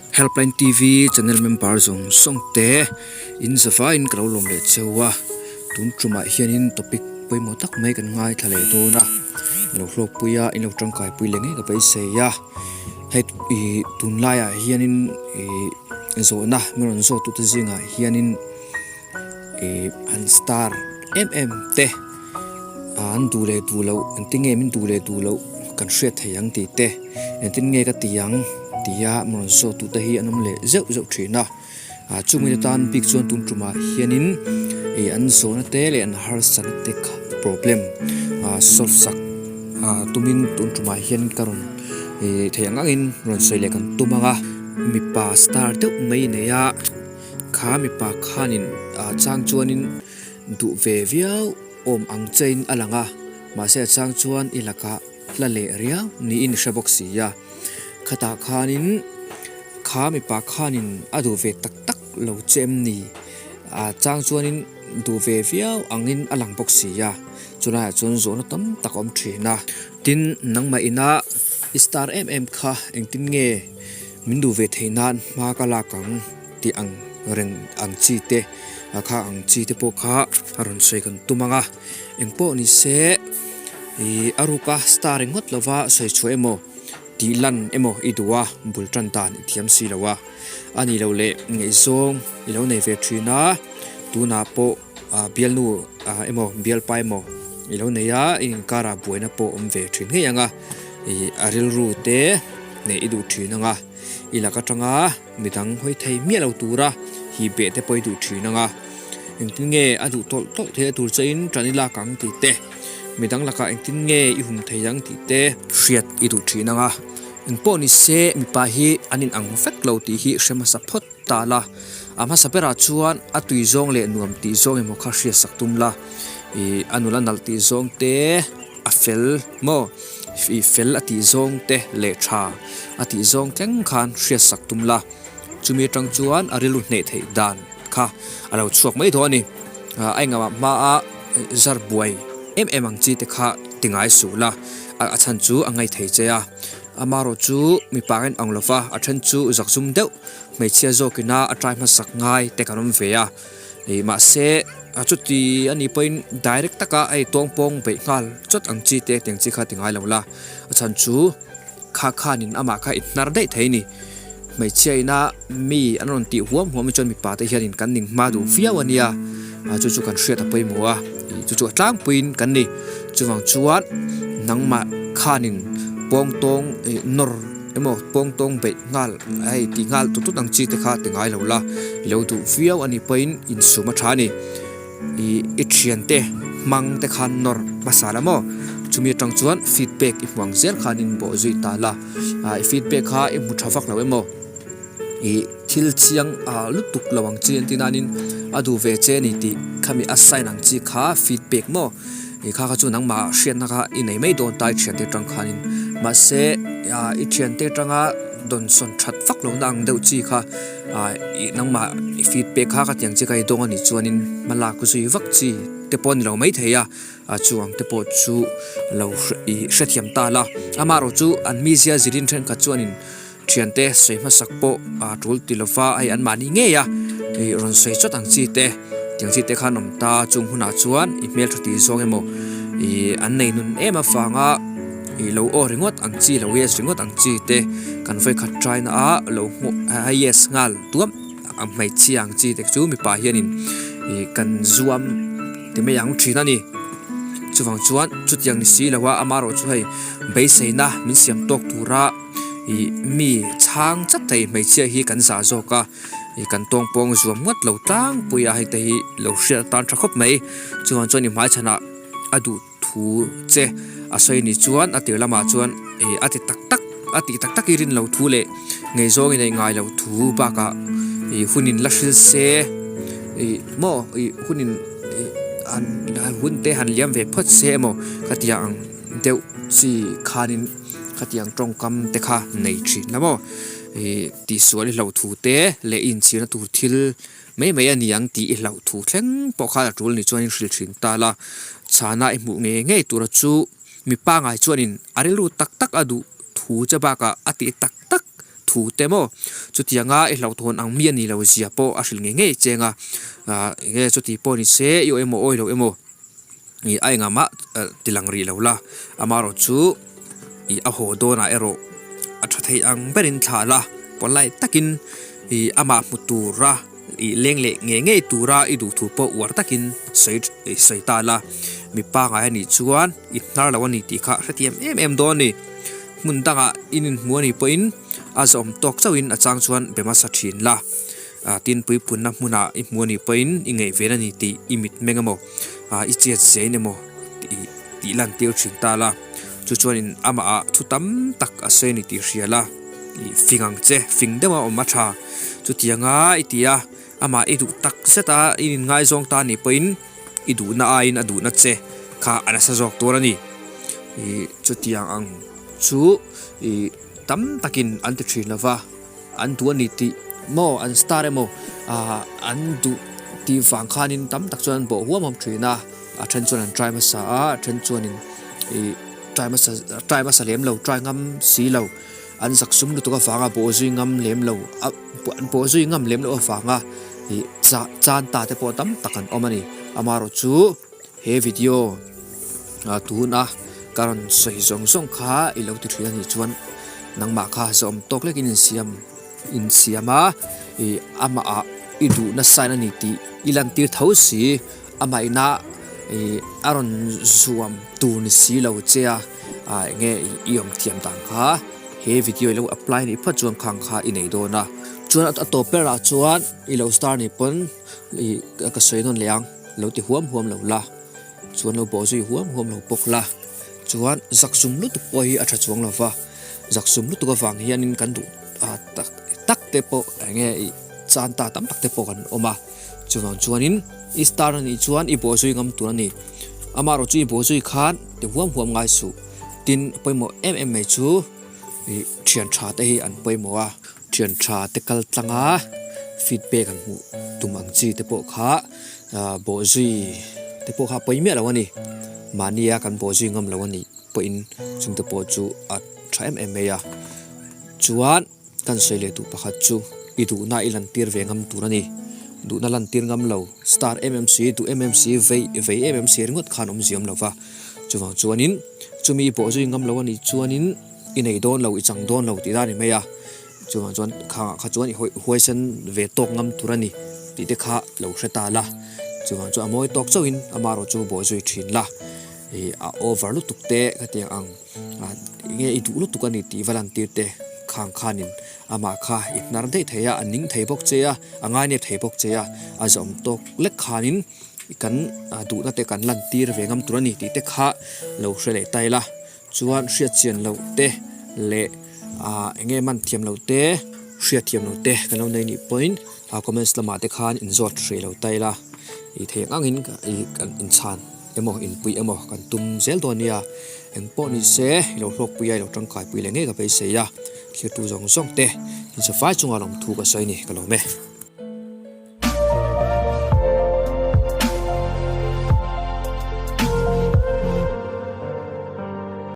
Helpline TV channel member zawng zawng te in zavaiin ka lo lawm leh cheu a, tun tumah hianin topic pawimawh tak mai kan ngaithla leh dawn a, in lo hlawkpui a, in lo tangkai pui leh ngei ka beisei a, hei ih tunlaiah hianin ih zawhna min rawn zawt tute zingah hianin ih an star em em te an duh leh duh loh engtin nge min duh leh duh loh kan hriat thei ang tih te. Engtin nge ka ti ang tia rawn zawt tute hi an awm leh zeuh zeuh thin a, chungin atan bik chuan tun tumah hianin ih an zawhna te leh an harsatna te kha problem solve sak tumin tun tumah hian ka rawn ih theih ang angin rawn sawi leh kan tum ang a, mipa star deuh mai nei a, kha mipa khanin chang chuanin duh ve viau awm ang chein a lang a, mahse a chang chuan i lakah. Hla leh riau niin i hre bawk si a, khatah khanin kha mipa khanin a duh ve tak tak lo che em ni? A chang chuanin duh ve viau angin a lang bawk si a, chulaiah chuan zawhna tam tak a awm thin a. Tin, nangmah ina i star em em kha engtin nge min duh ve theih nan hma ka lak ang tih ang reng ang chi te, kha ang chi te pawh kha a rawn sawi kan tum ang a. Engpawh ni se ih a ruka star ringawt lova sawi chhuah emaw tih lan emaw i duh a, bul tan dan i thiam si lo a. A nih loh leh ngaihzawng i lo nei ve thin a, tunah pawh bialnu emaw bialpa emaw i lo nei a, i inkarah buaina pawh awm ve thin ngei ang a, ih a rilru te neih i duh thin ang a, i lak atanga Midang hawi thei miah lo tura hi beh te pawh i duh thin ang a, engtin nge a duh tawlh tawlh theih a tur che in tan i lak ang tih te, midang lakah engtin nge i hum thei ang tih te hriat i duh thin ang a, engpawh ni se mipa hi an in ang vek lo tih hi hre hmasa phawt ta la, a hmasa berah chuan a tui zawng leh nuam tih zawng emaw kha hriat sak tum la, ih a nula nalh tih zawng te. A fel maw? I fel a tih zawng te leh tha a tih zawng thleng khan hriat sak tum la. Chumi atang chuan a rilru hneh theih dan kha a lo chhuak mai dawn a ni. A engah hma a zar buai em em ang chi te kha ti ngai suh la, a chhan chu a ngaih thei che a. Amaherawh chu mipa in ang lova a then chu zakzum deuh hmeichhia zawkina a try hmasak ngai te kan awm ve a. Ih mahse a chuti a nih pawhin direct taka a itawng pawng beih nghal chawt ang chi te tiang chi kha ti ngai lo la, a chhan chu kha khanin amah kha i hnar daih thei a ni. Hmeichhia ina mi an rawn tih huam huam hi chuan mipa te hianin kan ning hma duh viau a nia, chu chu kan hriat a pawimawh a, ih chu chu a tlangpuiin kan ni. Chuvang chuan nangmah khanin pawng tawng ih nawr. Emaw pawng tawng beih nghal hei tih nghal tut tut ang chi te kha ti ngai lo la, i lo duh viau a nih pawhin insum a tha a ni. Ih i thiante hmang te khan nawr hmasa la maw? Chumi atang chuan feedback i hmu ang zel khan in bawh zui ta la, ah i feedback kha i hmu tha vak lo emaw ih thil chiang ah lutuk lo ang chi an tih nanin a duh ve che a ni tih khami a sign ang chi kha feedback maw? Ih kha kha chu nangmah hriatna kha i nei mai dawn ta i thiante atang khanin mahse ah i thiante atanga dawnsawn that vak lohna ang deuh chi kha ah ih nangmah i feedback kha ka tiang chi kha i dawng a nih chuanin hma lak zui vak chi te pawh a ni lo maithei a, ah chu ang te pawh chu lo ih hrethiam ta la amaherawh chu an mizia zirin thenkhat chuanin thiante sawi hmasak pawh a tul ti lova hei anmahni ngei a ih rawn sawi chawt ang chi te tiang chi te khan awm ta chung hunah chuan i hmeltha tih zawng emaw ih an nei nun em avanga ih lo aw ringawt ang chi lo yes ringawt ang chi te kan vawikhat try na a lo hmuh a yes nghal tuam ang hmeichhia ang chi te chu mipa hianin ih kan zuam ti mai ang thin a ni chuvang chuan chutiang ni si lo a amaherawh chu hei beiseina min siam tawk tura. Ih mi chhang chat thei hmeichhia hi kan zah zawk a, ih kan tawng pawng zuam ngawt lo tlangpui a hei te hi lo hriat atan tha khawp mai. Chuvang chuan i hmai chhanah a duh thu che a sawi ni chuan a tir lamah chuan ih a ti tak tak a tih tak tak i rin lo thu leh ngaihzawng in ei ngai lo thu bakah ih hunin la hril se ih maw ih hunin ih han hun te han liam ve phawt se emaw ka tia ang deuh chi khanin. Khatiang tawngkam te kha nei thin la maw? Ih tihsual i hlauh thu te leh i inchhirna tur thil mai mai a ni ang tih i hlauh thu thleng pawh khan a tul ni chuan in hrilh thin ta la. Chhana i hmuh ngei ngei tura chu mi pangai chuanin a rilru tak tak a duh thu che bakah a tih tak tak. thu te maw chutianga i hlauhthawn ang mi a nih loh zia pawh a hrilh ngei ngei cheng a, ah enge chuti pawh ni se i aw emaw awi lo emaw ih a engah mah ti lang rih lo la, amaherawh chu ih a haw dawnah erawh a tha thei ang berin thlah la polite takin ih amah hmu tura ih leng leh ngei ngei tura i duh thu pawh uar takin sawi sawi ta la, mi pangai a nih chuan i hnar lo a ni tih kha hrethiam em em dawn a ni. Hmun dangah in inhmu a nih pawhin a zawm tawk chauhin a chang chuan be hmasa thin la, tin puipunna hmunah i hmu a nih pawhin i ngaihven a ni tih i mitmeng emaw i chet zein emaw tih lan tir thin ta la, chu chuanin amahah thu tam tak a sawi a ni tih hria la, i fing ang che, fing deuha awm a tha. Chutianga i ti a, amah i duh tak zet a, i inngaizawng ta a nih pawhin i duhna aiin a duhna che kha a nasa zawk tur a ni. Ih chutiang ang chu ih tam takin an ti thin lova, an duh a ni tih maw an star emaw ah an duh tih vang khanin tam tak chuan an bawh huam huam thin a, a then chuan an try hmasa a, a then chuanin ih try hmasa try hmasa lem lo try ngam si lo. An zak sum lutuk avanga bawh zui ngam lem lo a an bawh zui ngam lem loh avanga ih cha chan ta te pawh tam tak an awm a ni. Amaherawh chu he video ah tuna ka rawn sawi zawng zawng kha i lo ti thin a nih chuan nangmah kha zawm tawk lekin insiam insiam a ih amah ah i duhna sign a ni tih i lantir tho si. Amah ina ih a rawn zuam tur ni si lo che a, ah enge i awm thiam dan kha he video i lo apply nih phawt chuan khang kha i nei dawn a. Chuan a tawp berah chuan i lo star nih pawn ih ka sawi nawn leh ang lo ti huam huam lo la, chuan lo bawh zui huam huam lo bawk la, chuan zak zum lutuk pawh hi a tha chuang lo va, zak zum lutuk avang hianin kan duh tak tak te pawh enge ih chan ta tam tak te pawh kan awm a. Chuvang chuanin i star a nih chuan i bawhzui ngam tur a ni. Amaherawh chu i bawhzui khan ti huam huam ngai suh. Tin, pawimawh em em mai chu ih thian tha te hi an pawimawh a. Thian tha te kal tlang a, feedback an hmuh tum ang chi te pawh kha ah bawhzui te pawh kha a pawi miah lo a ni. Mahnia kan bawhzui ngam lo a nih pawhin chungte pawh chu a tha em em mai a. Chuan. Kan sawi leh duh pakhat chu i duhna i lantir ve ngam tur a ni. Duhna lantir ngam lo, star em em si, duh em em si, vei vei em em si ringawt khan awm ziam lo va. Chuvang chuanin chumi i pawh zui ngam lo a nih chuanin i nei dawn lo, i chang dawn lo tih dan a ni mai a. Chuvang chuan khangah kha chuan i huaisen ve tawk ngam tur a ni tih te kha lo hre ta la. Chuvang chuan a mawi tawk chauhin amaherawh chu bawh zui thin la. Ih a over lutuk te ka ti ang. Enge i duh lutuk a ni tih va lantir teh. Khang khanin amah kha i hnar daih thei a, a ning thei bawk che a, a ngainep thei bawk che a, a zawm tawk lek khanin kan duhna te kan lantir ve ngam tur a ni tih te kha lo hre leh ta ila. Chuan hriatchian loh te leh enge man thiam loh te, hriatthiam loh te kan lo nei nih pawhin comments lamah te khan inzawt hreh lo ta ila. I theih ang angin kan inchhan. Emaw inpui emaw kan tum zel dawn nia, eng pawh ni se i lo hlawkpui a i lo tangkaipui leh ngei ka beisei a, thirtu zawng zawng te inchafai chunga lawmthu ka sawi ni ka lawm e.